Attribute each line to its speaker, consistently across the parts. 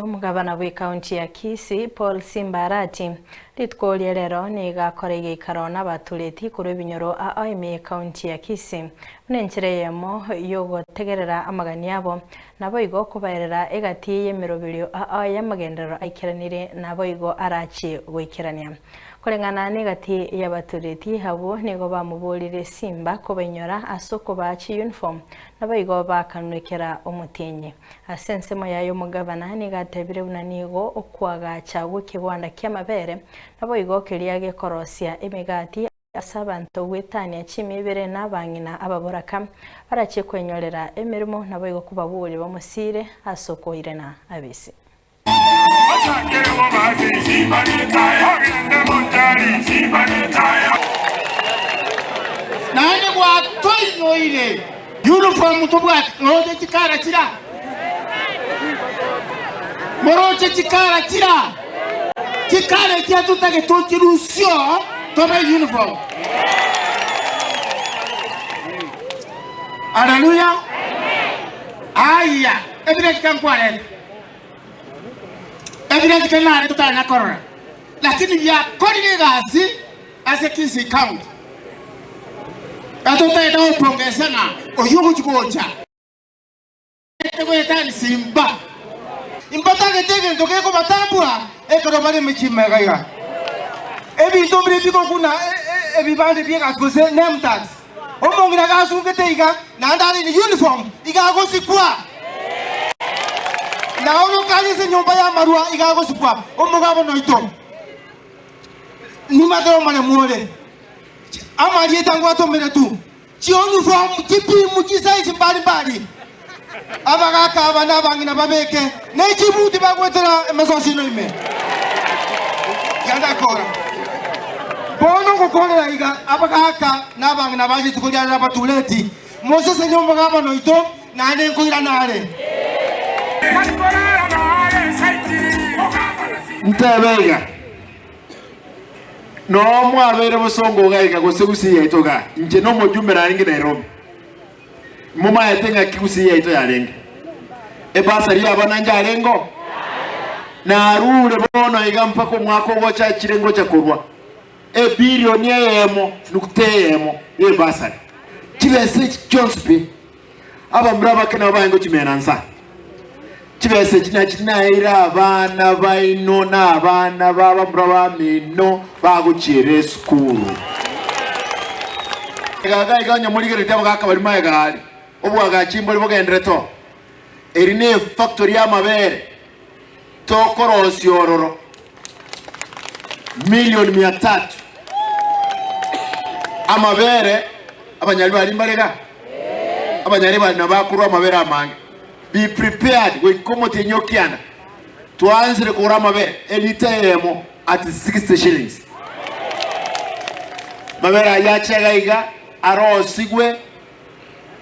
Speaker 1: Omogabana bw'ekaunti ya Kisii, Paul Simba Arati, rituko ria rero nigo akora egeikaro n'abatureti korwa ebinyoro ao ime y'ekaunti ya Kisii buna enchera eyemo y'ogotegerera amagani abo naboigo kobaerera egati y'emeroberio ao y'amagenderero aikeranire naboigo arachie goikerania. Koreng'ana negati y'abatureti abwo nigo bamoborire Simba kobainyora ase okobaa chiuniform naboigo bakanwekera omotienyi. Ase ensemo yaye omogabana nigo atebire buna nigo okoagacha gw'ekegwanda ki'amabere, naboigo keria gekorosia emegati ase abanto goetania chimia ibere na abang'ina ababoraka, barachie kwenyorera emeremo, naboigo kobaboria bamosiire ase okoirana abisi.
Speaker 2: Naende gwatoinyoire Uniform tobwate, moroche chikara chira? Moroche chikara chira? Chikara echia totagete tochirusie oo tobe uniform. Haleluya! Aya, ebireti nkwareta, ebireti nare totanya korora, lakini biakorire egasi. Ase Kisii County, gatotagete gopongesa ng'a oyio ogochia gocha goetania simba. Imbatagete egento gekobatambua ekero bare emechie ime iga iga. Ebinto mbire bigokuna ebibande bi'egasi gose name tags. Omong'ina gasungete iga naende are ne uniform iga agosikwa. Na orokari ase enyomba y'amarwa iga agosikwa. Omogabo noito. Nimatebe omoremu ore, amarieta ngwatomire tu, chiuniform, chipimu, chisize mbali mbali, abagaka aba na abang'ina babeke, ne chibuti bagwetera emesosino ime. Yandakora. Bono ngokorera iga abagaka na abang'ina ba rituko riare abatureti, mosesenie omogabane oito, naende nkoirana are.
Speaker 3: Ntebe iga, Noo mwabeire bosongo iga iga gose Gusii yaito igaa, inche nomojumbe narenge Nairobi. Momaete ng'aki Gusii yaito yarenge? Ebasari y'abana njarengeo? Narure bono iga mpaka omwaka ogocha achire ngocha korwa ebilioni eyemo nukta eyemo y'ebasari. Chibesa echi chionsi pi Abamura abake nabo baye ngochimena nsa. Chibesa echi nachi naeire abana baino na abana b'abamura bamino bagochiera esukuru. Iga iga onye morigereretie abagaaka baria magega aria, obwagachi mbori bogenderete oo. Eri ne efactory y'amabere tokorosia ororo milioni mia tatu. Amabere abanyari baria mbare iga? Abanyari baria nabo bakorwa amabere amange. Be prepared goika omotienyi o kianda twansire kogora amabere elita eyemo at 60 shillings. Amabere ayio ache iga iga arosigwe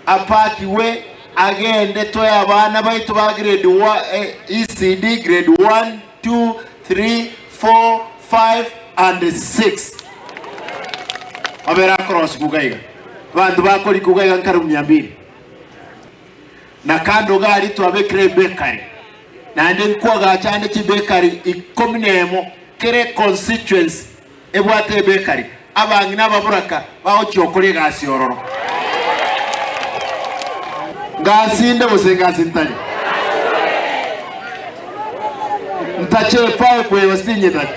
Speaker 3: apakigwe agende toe abana baito ba grade ECD grade 1, 2, 3, 4, 5 and 6. Babere akorosigwa iga iga. Abanto bakorikwa iga iga nkaribu mia mbili. Na kando iga aria twabekire ebakery. Naende nkwagacha ande chibakery ikomi na emo kera econstituency. Ebwate ebekari, abang'ina ababoraka bagochia gokora egasi ororo. Ngasi inde gose ngasi ntari? Ntache epipe eye gose tinyetache?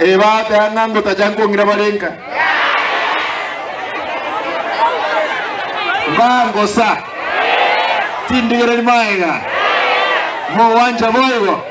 Speaker 3: Ebateba ng'a ngotacha nkong'ira bare nka. Mbangosa, tindigereri magega, mogwancha boigo.